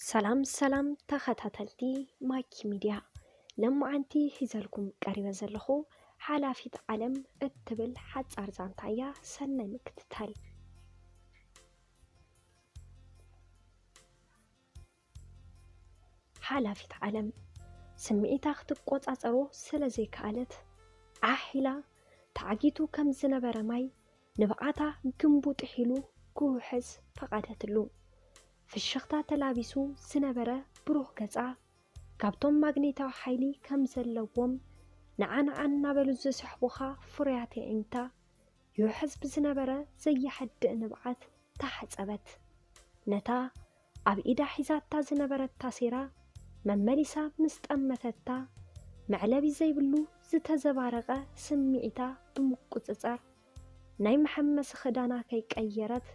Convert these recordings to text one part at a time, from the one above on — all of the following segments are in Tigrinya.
ሰላም ሰላም ተኸታተልቲ ማኪ ሚድያ፣ ለማዓንቲ ሒዘልኩም ቀሪበ ዘለኹ ሓላፊት ዓለም እትብል ሓጻር ዛንታ እያ። ሰናይ ምክትታል። ሓላፊት ዓለም ስምዒታ ክትቆጻጸሮ ስለ ዘይከኣለት፣ ዓሕ ኢላ ተዓጊቱ ከም ዝነበረ ማይ ንብዓታ ግንቡ ጥሒሉ ክውሕዝ ፈቐደትሉ። ፍሽኽታ ተላቢሱ ዝነበረ ብሩህ ገጻ፣ ካብቶም ማግኔታዊ ሓይሊ ከም ዘለዎም ንዓ ንዓ እናበሉ ዝስሕቡኻ ፍሩያት የዒንታ፣ ይውሕዝ ብዝነበረ ዘየሕድእ ንብዓት ተሓጸበት። ነታ ኣብ ኢዳ ሒዛታ ዝነበረት ታሴራ መመሊሳ ምስ ጠመተታ፣ መዕለቢ ዘይብሉ ዝተዘባረቐ ስምዒታ ብምቁጽጻር፣ ናይ መሐመሲ ክዳና ከይቀየረት፣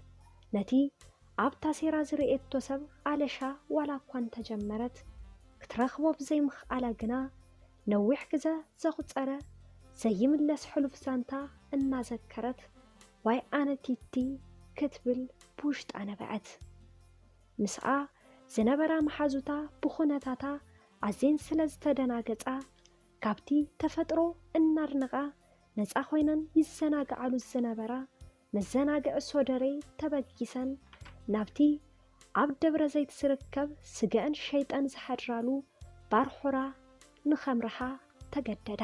ነቲ ኣብ ታሴራ ዝረኤቶ ሰብ ኣለሻ ዋላ እኳ እንተጀመረት፣ ክትረኽቦ ብዘይምኽኣላ ግና፣ ነዊሕ ግዘ ዘቑጸረ ዘይምለስ ሕሉፍ ዛንታ እናዘከረት፣ "ዋይ ኣነ ቲቲ" ክትብል ብውሽጣ ነበዐት። ምስኣ ዝነበራ መሓዙታ ብኹነታታ ኣዝየን ስለ ዝተደናገጻ፣ ካብቲ ተፈጥሮ እናድነቓ ነጻ ኮይነን ይዘናግዓሉ ዝነበራ መዘናግዒ ሶደሬ ተበጊሰን፣ ናብቲ ኣብ ደብረ ዘይት ዝርከብ ስገአን ሸይጠን ዝሓድራሉ ባርኾራ ንኸምርሓ ተገደዳ።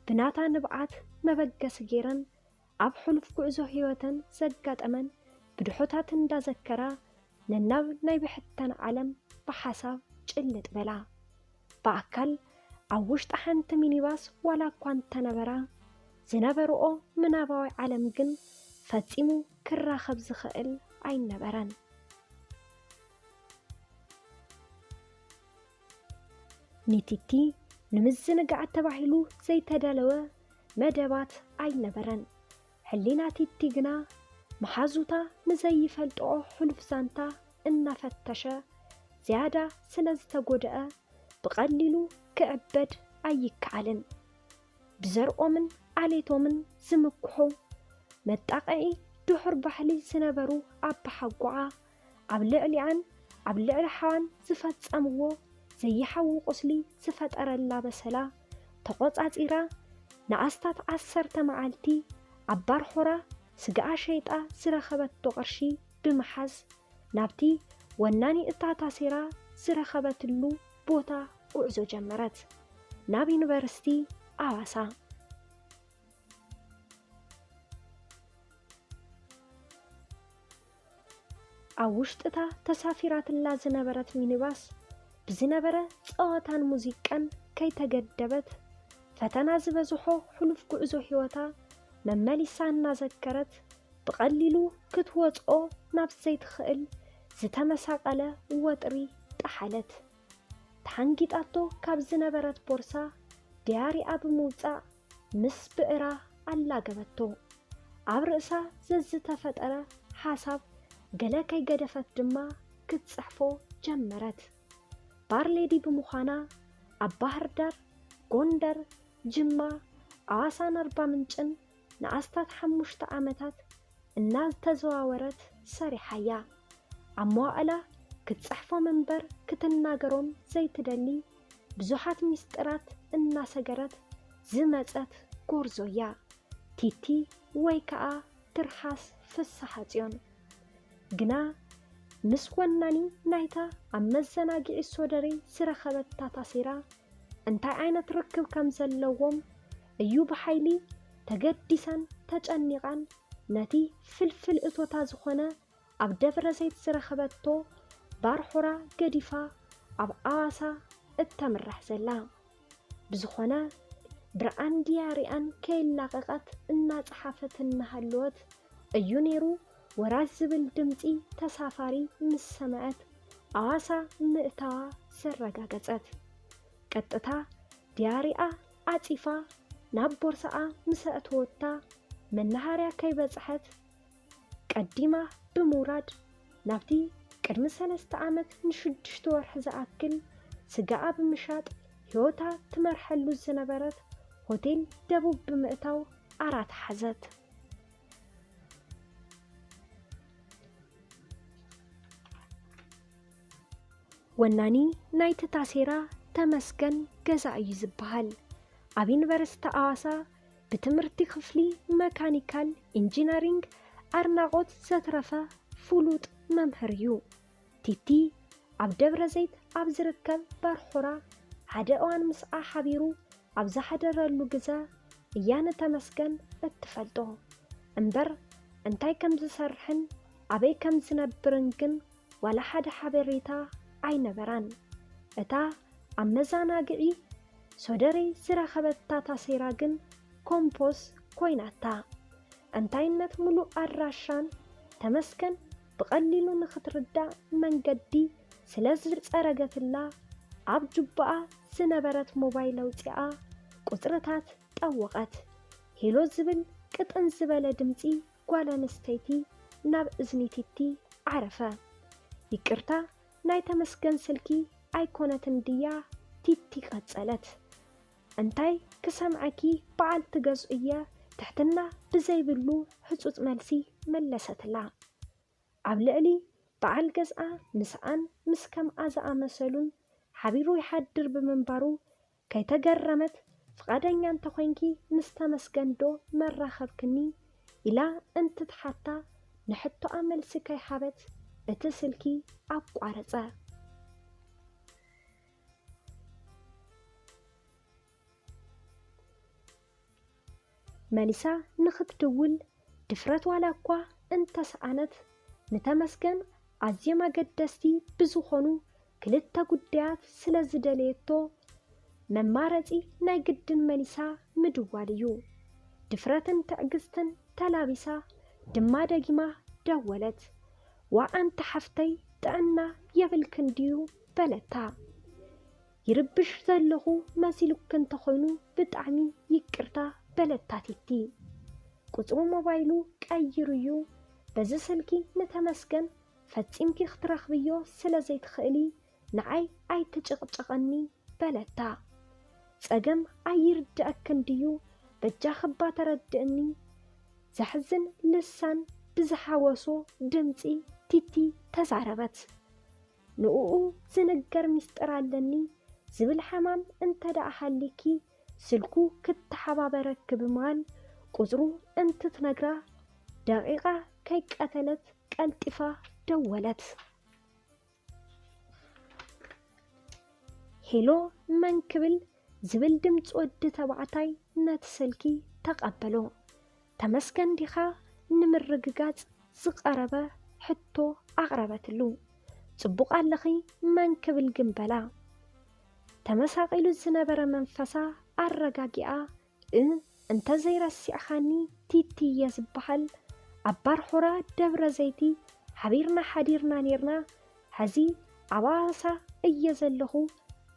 ብናታ ንብዓት መበገሲ ገይረን፣ ኣብ ሕሉፍ ጉዕዞ ህይወተን ዘጋጠመን ብድሆታት እንዳዘከራ፣ ነናብ ናይ ብሕተን ዓለም ብሓሳብ ጭልጥ በላ። ብኣካል ኣብ ውሽጢ ሓንቲ ሚኒባስ ዋላ እኳ እንተነበራ፣ ዝነበርኦ ምናባዊ ዓለም ግን ፈጺሙ ክራኸብ ዝኽእል ኣይነበረን። ንቲቲ ንምዝንጋዕ ተባሂሉ ዘይተዳለወ መደባት ኣይነበረን። ሕሊና ቲቲ ግና መሓዙታ ንዘይፈልጥኦ ሕሉፍ ዛንታ እናፈተሸ፣ ዝያዳ ስለ ዝተጎድአ፣ ብቐሊሉ ክዕበድ ኣይከኣልን። ብዘርኦምን ዓሌቶምን ዝምክሑ፣ መጣቕዒ ድሑር ባህሊ ዝነበሩ ኣባሓጎኣ፣ ኣብ ልዕሊኣን ኣብ ልዕሊ ሓዋን ዝፈጸምዎ ዘይሓዊ ቁስሊ ዝፈጠረላ በሰላ ተቖጻጺራ፣ ንኣስታት ዓሰርተ መዓልቲ ኣብ ባርኾራ ስጋኣ ሸይጣ ዝረኸበቶ ቅርሺ ብምሓዝ፣ ናብቲ ወናኒ እታ ታሴራ ዝረኸበትሉ ቦታ ጉዕዞ ጀመረት፣ ናብ ዩኒቨርሲቲ ኣዋሳ። ኣብ ውሽጢ እታ ተሳፊራትላ ዝነበረት ሚኒባስ ብዝነበረ ጸወታን ሙዚቃን ከይተገደበት፣ ፈተና ዝበዝሖ ሕሉፍ ጉዕዞ ህይወታ መመሊሳ እናዘከረት፣ ብቐሊሉ ክትወጽኦ ናብ ዘይትኽእል ዝተመሳቐለ ወጥሪ ጠሓለት። ተሓንጊጣቶ ካብ ዝነበረት ቦርሳ ዲያሪኣ ብምውጻእ ምስ ብዕራ ኣላገበቶ። ኣብ ርእሳ ዘዝተፈጠረ ሓሳብ ገለ ከይገደፈት ድማ ክትጽሕፎ ጀመረት። ባርሌዲ ብምዃና ኣብ ባህር ዳር፣ ጎንደር፣ ጅማ፣ ኣዋሳን ኣርባ ምንጭን ንኣስታት ሓሙሽተ ዓመታት እናተዘዋወረት ሰሪሓያ። ኣብ መዋእላ ክትጽሕፎም እምበር ክትናገሮም ዘይትደሊ ብዙሓት ሚስጥራት እናሰገረት ዝመጸት ጎርዞ እያ። ቲቲ ወይ ከኣ ትርሃስ ፍስሓጽዮን። ግና ምስ ወናኒ ናይታ ኣብ መዘናግዒ ሶደሬ ዝረኸበታ ታሴራ እንታይ ዓይነት ርክብ ከም ዘለዎም እዩ ብሓይሊ ተገዲሳን ተጨኒቓን ነቲ ፍልፍል እቶታ ዝኾነ ኣብ ደብረ ዘይት ዝረኸበቶ ባርሖራ ገዲፋ ኣብ ኣዋሳ እተምርሕ ዘላ። ብዝኾነ ብርኣን ዲያሪኣን ከይላቐቐት እናጸሓፈት እናሃለወት እዩ ነይሩ ወራጅ ዝብል ድምጺ ተሳፋሪ ምስ ሰምዐት ኣዋሳ ምእታዋ ዘረጋገጸት። ቀጥታ ዲያሪኣ ዓጺፋ ናብ ቦርሳኣ ምስ ኣእተወታ መናሃርያ ከይበጽሐት ቀዲማ ብምውራድ ናብቲ ቅድሚ ሰለስተ ዓመት ንሽዱሽተ ወርሒ ዝኣክል ስጋኣ ብምሻጥ ህይወታ ትመርሐሉ ዝነበረት ሆቴል ደቡብ ብምእታው ዓራት ሓዘት። ወናኒ ናይቲ ታሴራ ተመስገን ገዛኢ እዩ ዝበሃል። ኣብ ዩኒቨርሲቲ ኣዋሳ ብትምህርቲ ክፍሊ መካኒካል ኢንጂነሪንግ ኣድናቖት ዘትረፈ ፍሉጥ መምህር እዩ። ቲቲ ኣብ ደብረ ዘይት ኣብ ዝርከብ ባርኾራ ሓደ እዋን ምስኣ ሓቢሩ ኣብ ዝሓደረሉ ግዘ እያ ንተመስገን እትፈልጦ። እምበር እንታይ ከም ዝሰርሕን ኣበይ ከም ዝነብርን ግን ዋላ ሓደ ሓበሬታ ኣይነበራን። እታ ኣብ መዘናግዒ ሶደሬ ዝረኸበታ ታሴራ ግን ኮምፖስ ኮይናታ። እንታይነት ምሉእ ኣድራሻን ተመስገን ብቐሊሉ ንኽትርዳእ መንገዲ ስለ ዝጸረገትላ፣ ኣብ ጁባኣ ዝነበረት ሞባይል ኣውጺኣ ቁጽርታት ጠወቐት። ሄሎ ዝብል ቅጥን ዝበለ ድምጺ ጓል ኣንስተይቲ ናብ እዝኒ ቲቲ ዓረፈ። ይቅርታ፣ ናይ ተመስገን ስልኪ ኣይኮነትን ድያ? ቲቲ ቀጸለት። እንታይ ክሰምዐኪ፣ በዓልቲ ገዝኡ እየ፣ ትሕትና ብዘይብሉ ህጹጽ መልሲ መለሰትላ። ኣብ ልዕሊ በዓል ገዝኣ ምስኣን ምስ ከምኣ ዝኣመሰሉን ሓቢሩ ይሓድር ብምንባሩ ከይተገረመት፣ ፍቓደኛ እንተኾይንኪ ምስ ተመስገን ዶ መራኸብክኒ? ኢላ እንትትሓታ፣ ንሕቶኣ መልሲ ከይሃበት እቲ ስልኪ ኣቋረጸ። መሊሳ ንኽትድውል ድፍረት ዋላ እኳ እንተሰኣነት፣ ንተመስገን ኣዝዮም ኣገደስቲ ብዝኾኑ ክልተ ጉዳያት ስለ ዝደለየቶ፣ መማረጺ ናይ ግድን መሊሳ ምድዋል እዩ። ድፍረትን ትዕግስትን ተላቢሳ ድማ ደጊማ ደወለት። "ዋ ኣንቲ ሓፍተይ፣ ጥዕና የብልክን ድዩ?" በለታ። "ይርብሽ ዘለኹ መሲሉኪ እንተኾይኑ ብጣዕሚ ይቅርታ" በለታ ቲቲ። ቁጽሩ ሞባይሉ ቀይሩ እዩ። "በዚ ስልኪ ንተመስገን ፈጺምኪ ክትረኽብዮ ስለ ዘይትኽእሊ ንዓይ ኣይትጭቕጭቐኒ" በለታ። "ጸገም ኣይርድኣክን ድዩ? በጃኺ እባ ተረድእኒ" ዘሕዝን ልሳን ብዝሓወሶ ድምጺ ቲቲ ተዛረበት። "ንእኡ ዝንገር ሚስጥር ኣለኒ ዝብል ሕማም እንተ ደኣ ሃሊኪ፣ ስልኩ ክተሓባበረኪ" ብምባል ቁጽሩ እንትትነግራ፣ ደቂቓ ከይቀተለት ቀልጢፋ ደወለት። "ሄሎ፣ መን ክብል?" ዝብል ድምጺ ወዲ ተባዕታይ ነቲ ስልኪ ተቐበሎ። "ተመስገን ዲኻ?" ንምርግጋጽ ዝቐረበ ሕቶ ኣቕረበትሉ። "ጽቡቕ ኣለኺ፣ መን ክብል ግን?" በላ። ተመሳቒሉ ዝነበረ መንፈሳ ኣረጋጊኣ፣ "እ፣ እንተዘይረሲዕኻኒ ቲቲ እየ ዝበሃል። ኣብ ባርኾራ ደብረ ዘይቲ ሓቢርና ሓዲርና ኔርና፣ ሕዚ ኣብ ኣዋሳ እየ ዘለኹ።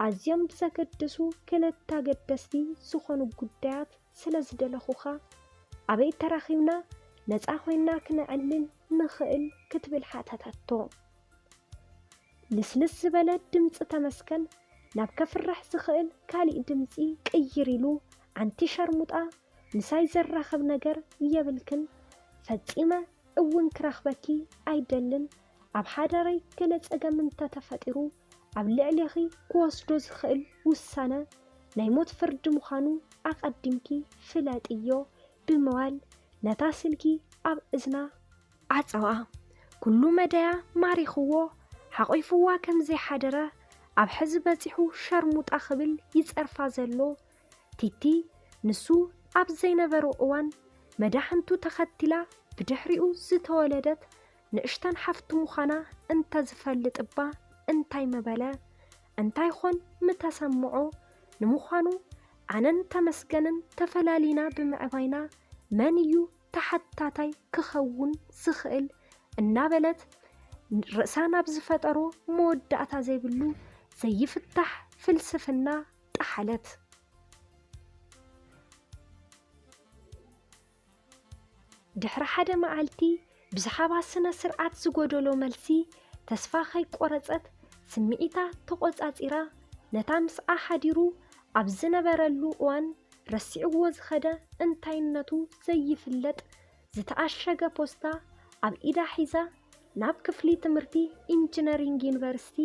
ኣዝዮም ብዘገድሱ ክልተ ኣገደስቲ ዝኾኑ ጉዳያት ስለ ዝደለኹኻ፣ ኣበይ ተራኺብና ነጻ ኮይንና ክነዕልል ንኽእል?" ክትብል ሓተተቶ። ልስልስ ዝበለ ድምጺ ተመስገን ናብ ከፍርሕ ዝኽእል ካሊእ ድምጺ ቅይር ኢሉ፣ "ኣንቲ ሸርሙጣ፣ ምሳይ ዘራኽብ ነገር የብልክን። ፈጺመ እውን ክረኽበኪ ኣይደልን። ኣብ ሓዳረይ ገለ ጸገም እንተተፈጢሩ፣ ኣብ ልዕሌኺ ክወስዶ ዝኽእል ውሳነ ናይ ሞት ፍርዲ ምዃኑ ኣቐዲምኪ ፍለጥዮ" ብምባል ነታ ስልኪ ኣብ እዝና ዓጸዋ። ኩሉ መዳያ ማሪኽዎ፣ ሓቒፍዋ ከም ዘይሓደረ፣ ኣብ ሕዚ በጺሑ ሸርሙጣ ክብል ይጸርፋ ዘሎ ቲቲ፣ ንሱ ኣብ ዘይነበሮ እዋን መዳሕንቱ ተኸቲላ ብድሕሪኡ ዝተወለደት ንእሽተን ሓፍቱ ምዃና እንተዝፈልጥ እባ እንታይ ምበለ? እንታይ ኾን ምተሰምዖ? ንምዃኑ ኣነን ተመስገንን ተፈላሊና ብምዕባይና መን እዩ ተሓታታይ ክኸውን ዝኽእል? እናበለት ርእሳ ናብ ዝፈጠሮ መወዳእታ ዘይብሉ ዘይፍታሕ ፍልስፍና ጠሓለት። ድሕሪ ሓደ መዓልቲ ብዛዕባ ስነ ስርዓት ዝጎደሎ መልሲ ተስፋ ከይቆረጸት ስምዒታ ተቆጻጺራ ነታ ምስኣ ሓዲሩ ኣብ ዝነበረሉ እዋን ረሲዕዎ ዝኸደ እንታይነቱ ዘይፍለጥ ዝተኣሸገ ፖስታ ኣብ ኢዳ ሒዛ ናብ ክፍሊ ትምህርቲ ኢንጂነሪንግ ዩኒቨርሲቲ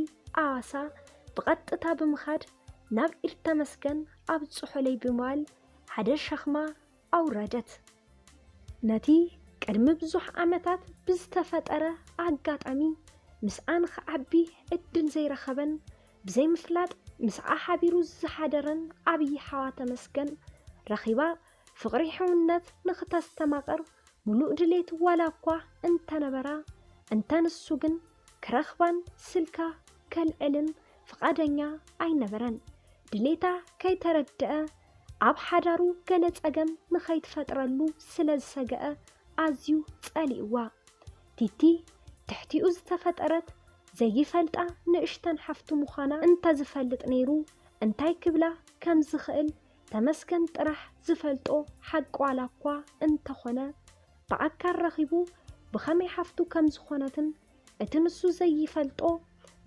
ኣዋሳ ብቐጥታ ብምኻድ ናብ ኢድ ተመስገን ኣብጽሖለይ ብምባል ሓደ ሸኽማ ኣውረደት። ነቲ ቅድሚ ብዙሕ ዓመታት ብዝተፈጠረ ኣጋጣሚ ምስኣ ንኽዓቢ ዕድል ዘይረኸበን ብዘይምፍላጥ ምስኣ ሓቢሩ ዝሓደረን ዓብዪ ሓዋ ተመስገን ረኺባ ፍቕሪ ሕውነት ንኽተስተማቕር ሙሉእ ድሌት ዋላ እኳ እንተነበራ፣ እንተ ንሱ ግን ክረኽባን ስልካ ከልዕልን ፍቓደኛ ኣይነበረን። ድሌታ ከይተረድአ ኣብ ሓዳሩ ገለ ጸገም ንኸይትፈጥረሉ ስለ ዝሰገአ ኣዝዩ ጸሊእዋ። ቲቲ ትሕቲኡ ዝተፈጠረት ዘይፈልጣ ንእሽተን ሓፍቱ ምዃና እንተዝፈልጥ ነይሩ እንታይ ክብላ ከም ዝኽእል ተመስገን ጥራሕ ዝፈልጦ ሓቂ ዋላ እኳ እንተኾነ ብኣካል ረኺቡ ብኸመይ ሓፍቱ ከም ዝኾነትን እቲ ንሱ ዘይፈልጦ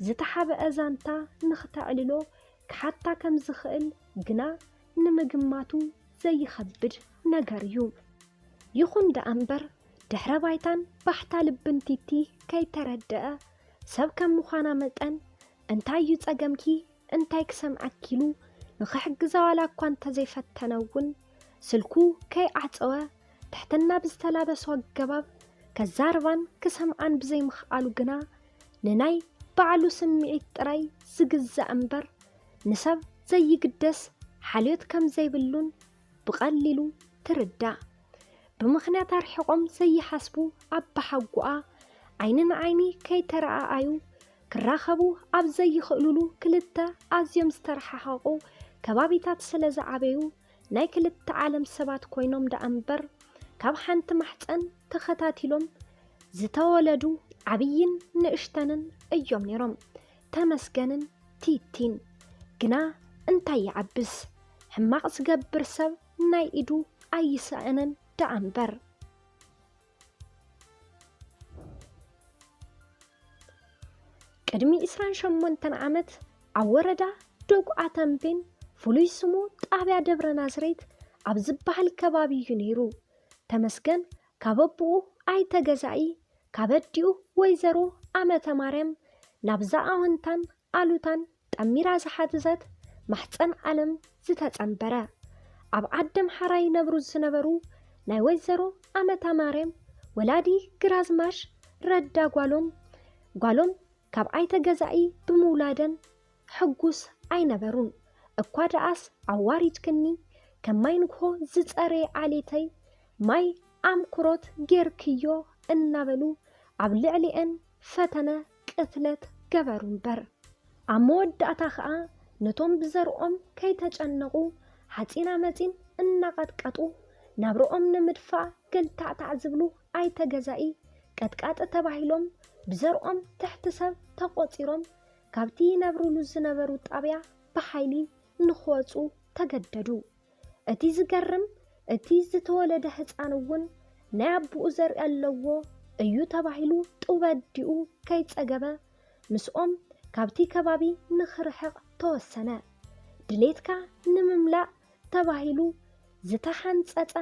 ዝተሓብአ ዛንታ ንኽተዕልሎ ክሓታ ከም ዝኽእል ግና ንምግማቱ ዘይኸብድ ነገር እዩ። ይኹን ደኣ እምበር ድሕረ ባይታን ባሕታ ልብን ቲቲ ከይተረድአ ሰብ ከም ምዃና መጠን እንታይ እዩ ጸገምኪ እንታይ ክሰምዓኪ ኢሉ ንኽሕግዛ ዋላ እኳ እንተዘይፈተነ እውን ስልኩ ከይዓጸወ ትሕትና ብዝተላበሶ ኣገባብ ከዛርባን ክሰምዓን ብዘይምኽኣሉ ግና ንናይ ባዕሉ ስምዒት ጥራይ ዝግዛእ እምበር ንሰብ ዘይግደስ ሓልዮት ከም ዘይብሉን ብቐሊሉ ትርዳእ። ብምኽንያት ኣርሒቖም ዘይሓስቡ ኣባሓጎኣ ዓይኒ ንዓይኒ ከይተረኣኣዩ ክራኸቡ ኣብ ዘይኽእሉሉ ክልተ ኣዝዮም ዝተረሓሓቑ ከባቢታት ስለ ዝዓበዩ ናይ ክልተ ዓለም ሰባት ኮይኖም ደኣ እምበር ካብ ሓንቲ ማሕፀን ተኸታቲሎም ዝተወለዱ ዓብይን ንእሽተንን እዮም ነይሮም። ተመስገንን ቲቲን ግና እንታይ ይዓብስ ሕማቕ ዝገብር ሰብ ናይ ኢዱ ኣይስእንን ደኣ እምበር። ቅድሚ ዕስራን ሸሞንተን ዓመት ኣብ ወረዳ ደጉዓ ተምቤን ፍሉይ ስሙ ጣብያ ደብረ ናዝሬት ኣብ ዝበሃል ከባቢ እዩ ነይሩ። ተመስገን ካብ ኣቦኡ ኣይተ ገዛኢ ካብ ኣዲኡ ወይዘሮ ኣመተ ማርያም ናብዛ ኣወንታን ኣሉታን ጠሚራ ዝሓዘት ማሕፀን ዓለም ዝተፀንበረ ኣብ ዓዲ ኣምሓራ ይነብሩ ዝነበሩ ናይ ወይዘሮ ኣመተ ማርያም ወላዲ ግራዝማሽ ረዳ ጓሎም ጓሎም ካብ ኣይተ ገዛኢ ብምውላደን ሕጉስ ኣይነበሩን። እኳ ደኣስ ኣዋሪድክኒ ከም ማይ ንግሆ ዝፀረየ ዓሌተይ ማይ ኣምክሮት ጌርክዮ እናበሉ ኣብ ልዕሊኤን ፈተነ ቅትለት ገበሩ እምበር። ኣብ መወዳእታ ኸኣ ነቶም ብዘርኦም ከይተጨነቑ ሓፂና መፂን እናቐጥቀጡ ናብርኦም ንምድፋእ ገልታዕታዕ ዝብሉ ኣይተ ገዛኢ ቀጥቃጢ ተባሂሎም ብዘርኦም ትሕቲ ሰብ ተቖፂሮም ካብቲ ይነብሩሉ ዝነበሩ ጣብያ ብሓይሊ ንኽወፁ ተገደዱ። እቲ ዝገርም እቲ ዝተወለደ ህፃን እውን ናይ ኣቦኡ ዘርኢ ኣለዎ እዩ ተባሂሉ ጡብ ኣዲኡ ከይፀገበ ምስኦም ካብቲ ከባቢ ንኽርሕቕ ተወሰነ። ድሌትካ ንምምላእ ተባሂሉ ዝተሓንፀፀ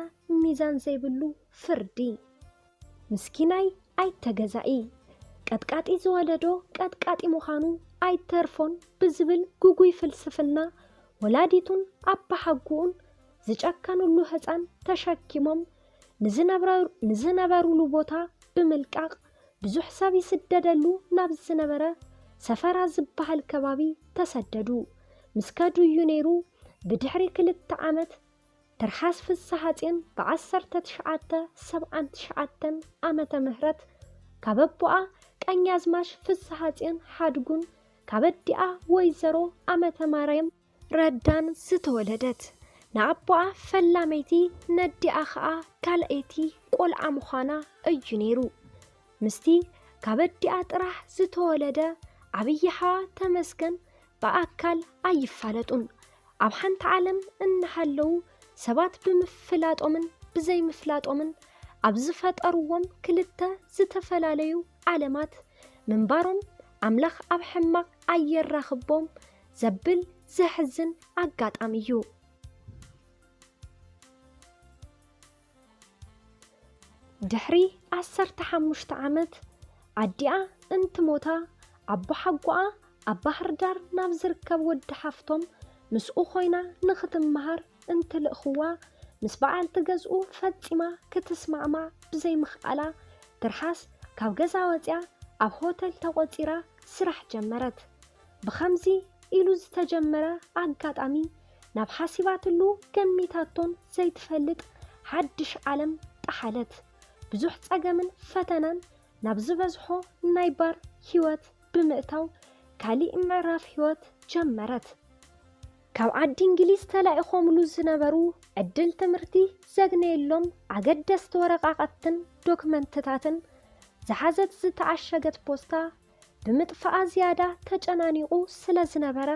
ሚዛን ዘይብሉ ፍርዲ። ምስኪናይ ኣይተ ገዛኢ ቀጥቃጢ ዝወለዶ ቀጥቃጢ ምዃኑ ኣይተርፎን ብዝብል ግጉይ ፍልስፍና ወላዲቱን ኣባሓጎኡን ዝጨከኑሉ ህፃን ተሸኪሞም ንዝነበረ- ንዝነበሩሉ ቦታ ብምልቃቕ ብዙሕ ሰብ ይስደደሉ ናብ ዝነበረ ሰፈራ ዝበሃል ከባቢ ተሰደዱ። ምስ ከዱ እዩ ነይሩ ብድሕሪ ክልተ ዓመት ትርሓስ ፍስሓጽዮን ብ ዓሰርተ ትሽዓተ ሰብዓን ትሽዓተን ዓመተ ምህረት ካብ ኣቦኣ ቀኛዝማች ፍስሓጽዮን ሓድጉን ካብ ኣዲኣ ወይዘሮ ኣመተ ማርያም ረዳን ዝተወለደት ንኣቦኣ ፈላመይቲ ነዲኣ ኸኣ ካልኣይቲ ቆልዓ ምዃና እዩ ነይሩ። ምስቲ ካብ ኣዲኣ ጥራሕ ዝተወለደ ዓብዪ ሓዋ ተመስገን ብኣካል ኣይፋለጡን። ኣብ ሓንቲ ዓለም እናሃለዉ ሰባት ብምፍላጦምን ብዘይምፍላጦምን ኣብ ዝፈጠርዎም ክልተ ዝተፈላለዩ ዓለማት ምንባሮም ኣምላኽ ኣብ ሕማቕ ኣየራኽቦም ዘብል ዘሕዝን ኣጋጣሚ እዩ። ድሕሪ ዓሰርተ ሓሙሽተ ዓመት ኣዲኣ እንትሞታ ኣቦሓጎኣ ኣብ ባህር ዳር ናብ ዝርከብ ወዲ ሓፍቶም ምስኡ ኮይና ንኽትመሃር እንትልእኽዋ፣ ምስ በዓልቲ ገዝኡ ፈጺማ ክትስማዕማዕ ብዘይምኽኣላ፣ ትርሓስ ካብ ገዛ ወጺኣ ኣብ ሆተል ተቖጺራ ስራሕ ጀመረት። ብኸምዚ ኢሉ ዝተጀመረ ኣጋጣሚ ናብ ሓሲባትሉ ገሚታቶን ዘይትፈልጥ ሓድሽ ዓለም ጠሓለት። ብዙሕ ጸገምን ፈተናን ናብ ዝበዝሖ ናይ ባር ህይወት ብምእታው ካሊእ ምዕራፍ ህይወት ጀመረት። ካብ ዓዲ እንግሊዝ ተላኢኾምሉ ዝነበሩ ዕድል ትምህርቲ ዘግነየሎም ኣገደስቲ ወረቓቕትን ዶክመንትታትን ዝሓዘት ዝተዓሸገት ፖስታ ብምጥፋኣ ዝያዳ ተጨናኒቑ ስለ ዝነበረ፣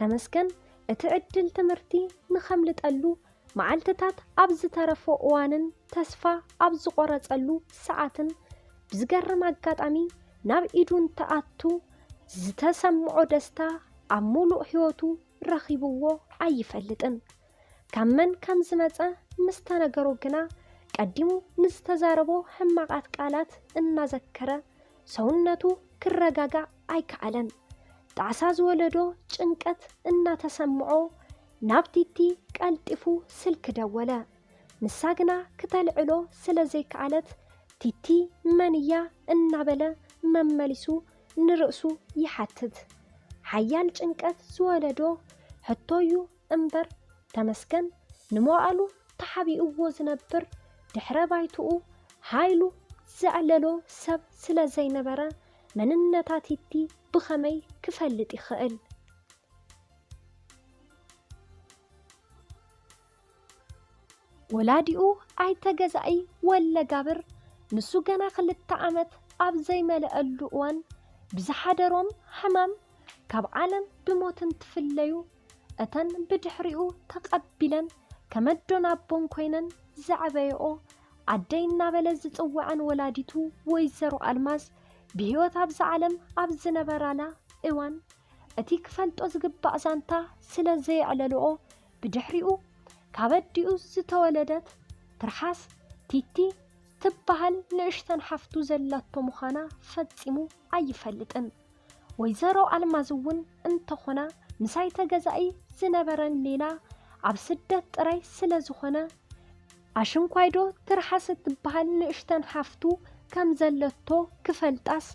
ተመስገን እቲ ዕድል ትምህርቲ ንኸምልጠሉ መዓልትታት ኣብ ዝተረፎ እዋንን ተስፋ ኣብ ዝቖረጸሉ ሰዓትን ብዝገርም ኣጋጣሚ ናብ ኢዱ እንትኣቱ ዝተሰምዖ ደስታ ኣብ ሙሉእ ህይወቱ ረኺብዎ ኣይፈልጥን። ካብ መን ከም ዝመጸ ምስ ተነገሮ ግና ቀዲሙ ንዝተዛረቦ ሕማቓት ቃላት እናዘከረ ሰውነቱ ክረጋጋእ ኣይከኣለን። ጣዕሳ ዝወለዶ ጭንቀት እናተሰምዖ ናብ ቲቲ ቀልጢፉ ስልኪ ደወለ። ንሳ ግና ክተልዕሎ ስለ ዘይከኣለት ቲቲ መን እያ እናበለ መመሊሱ ንርእሱ ይሓትት። ሓያል ጭንቀት ዝወለዶ ሕቶ እዩ እምበር ተመስገን ንመዋእሉ ተሓቢእዎ ዝነብር ድሕረ ባይትኡ ሓይሉ ዘዕለሎ ሰብ ስለ ዘይነበረ መንነታ ቲቲ ብኸመይ ክፈልጥ ይኽእል? ወላዲኡ ኣይተ ገዛኢ ወለጋብር ንሱ ገና ክልተ ዓመት ኣብ ዘይመለአሉ እዋን ብዝሓደሮም ሕማም ካብ ዓለም ብሞት እንትፍለዩ፣ እተን ብድሕሪኡ ተቐቢለን ከመዶን ኣቦን ኮይነን ዘዕበየኦ ኣደይ እናበለ ዝጽውዐን ወላዲቱ ወይዘሮ ኣልማዝ ብህይወት ኣብዛ ዓለም ኣብ ዝነበራላ እዋን እቲ ክፈልጦ ዝግባእ ዛንታ ስለ ዘየዕለልኦ፣ ብድሕሪኡ ካብ ኣዲኡ ዝተወለደት ትርሓስ ቲቲ ትበሃል ንእሽተን ሓፍቱ ዘላቶ ምዃና ፈጺሙ ኣይፈልጥን። ወይዘሮ ኣልማዝ እውን እንተኾና ምስ ኣይተ ገዛኢ ዝነበረን ሌላ ኣብ ስደት ጥራይ ስለ ዝኾነ፣ ኣሽንኳይዶ ትርሓስ እትበሃል ንእሽተን ሓፍቱ ከም ዘለቶ ክፈልጣስ፣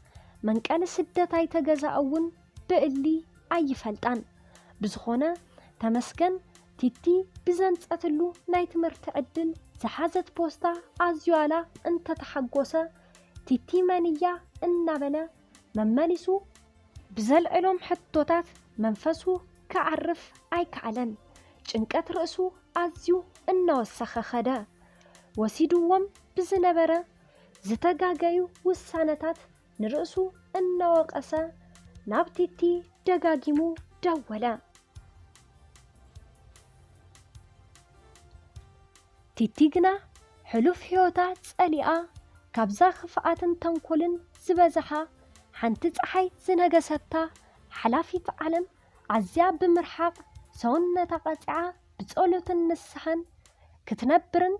መንቀሊ ስደት ኣይተ ገዛኢ እውን ብእሊ ኣይፈልጣን። ብዝኾነ፣ ተመስገን ቲቲ ብዘምጸትሉ ናይ ትምህርቲ ዕድል ዝሓዘት ፖስታ ኣዝዩ ኣላ እንተተሓጎሰ፣ ቲቲ መን እያ እናበለ መመሊሱ ብዘልዕሎም ሕቶታት መንፈሱ ክዓርፍ ኣይከኣለን። ጭንቀት ርእሱ ኣዝዩ እናወሰኸ ኸደ። ወሲድዎም ብዝነበረ ዝተጋገዩ ውሳነታት ንርእሱ እናወቐሰ ናብ ቲቲ ደጋጊሙ ደወለ። ቲቲ ግና ሕሉፍ ህይወታ ጸሊኣ፣ ካብዛ ክፍኣትን ተንኮልን ዝበዝሓ ሓንቲ ጸሓይ ዝነገሰታ ሓላፊት ዓለም ኣዝያ ብምርሓቕ ሰውነታ ቀጺዓ ብጸሎትን ንስሓን ክትነብርን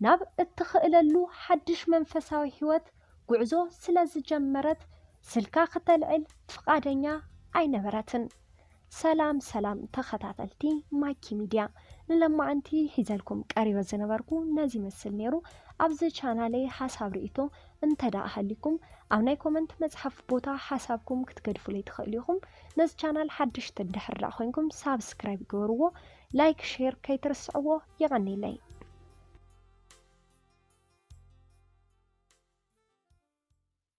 ናብ እትኽእለሉ ሓድሽ መንፈሳዊ ህይወት ጉዕዞ ስለ ዝጀመረት ስልካ ክተልዕል ፍቓደኛ ኣይነበረትን። ሰላም ሰላም ተኸታተልቲ ማኪ ሚድያ፣ ንለማዓንቲ ሒዘልኩም ቀሪበ ዝነበርኩ ነዚ ይመስል ነይሩ። ኣብዚ ቻናለይ ሓሳብ ርእይቶ እንተ ደኣ ሃሊኩም ኣብ ናይ ኮመንት መጽሓፍ ቦታ ሓሳብኩም ክትገድፉለይ ትኽእሉ ኢኹም። ነዚ ቻናል ሓድሽ እንድሕር ደኣ ኮይንኩም ሳብስክራይብ ግበርዎ፣ ላይክ ሼር ከይትርስዕዎ። የቐንየለይ።